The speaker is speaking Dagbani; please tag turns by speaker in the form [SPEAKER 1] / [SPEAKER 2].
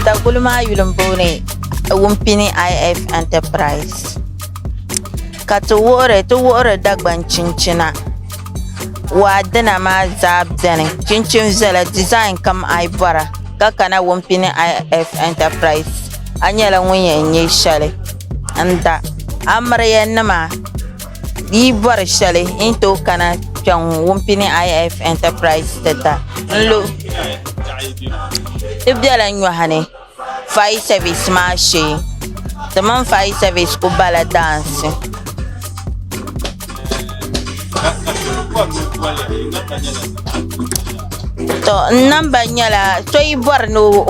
[SPEAKER 1] Daguli maa yuli m-booni Wumpini IF Enterprise ka ti wuhiri ti wuhiri Dagban chinchina waa dina maa zaa beni chinchin viɛla dizain kam a yi bɔra ka kana Wumpini IF Enterprise a nyɛla ŋun yɛn nya shɛli n-da amiliyanima Di yi bɔri shɛli yi ni tooi kana kpɛŋ Wumpini IF Enterprise ti da n-lo ti bela nyɔhi ni fire service maa shee. Ti mini fire service ku bala daansi. To n namba nyɛla so yi bɔri ni o.